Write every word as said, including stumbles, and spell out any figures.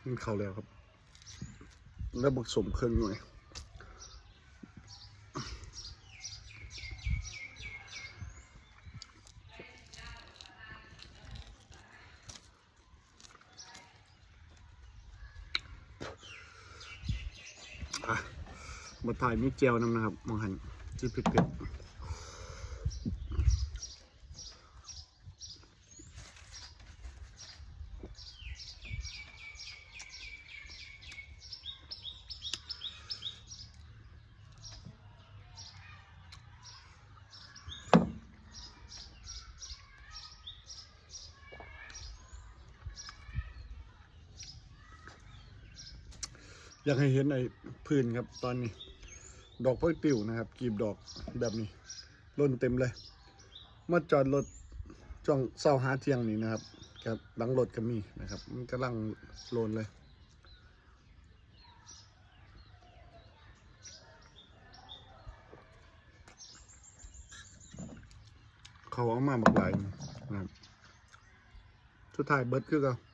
มันเข้าแล้วครับ แล้วบักสมเครื่องหน่วย อ่ะ มาถ่ายมีแจ่วนำนะครับ มองหัน จิบเผ็ดๆ อยากให้เห็นไอ้พื้นครับ ตอนนี้ ดอกผักติ้วนะครับ กีบดอกแบบนี้ หล่นเต็มเลย มาจอดรถช่วงเช้าหาเที่ยงนี่นะครับ ครับ หลังรถก็มีนะครับ มันกำลังหล่นเลย เขาเอามาบักหลายนะครับ สุดท้ายเบิดคือเก่า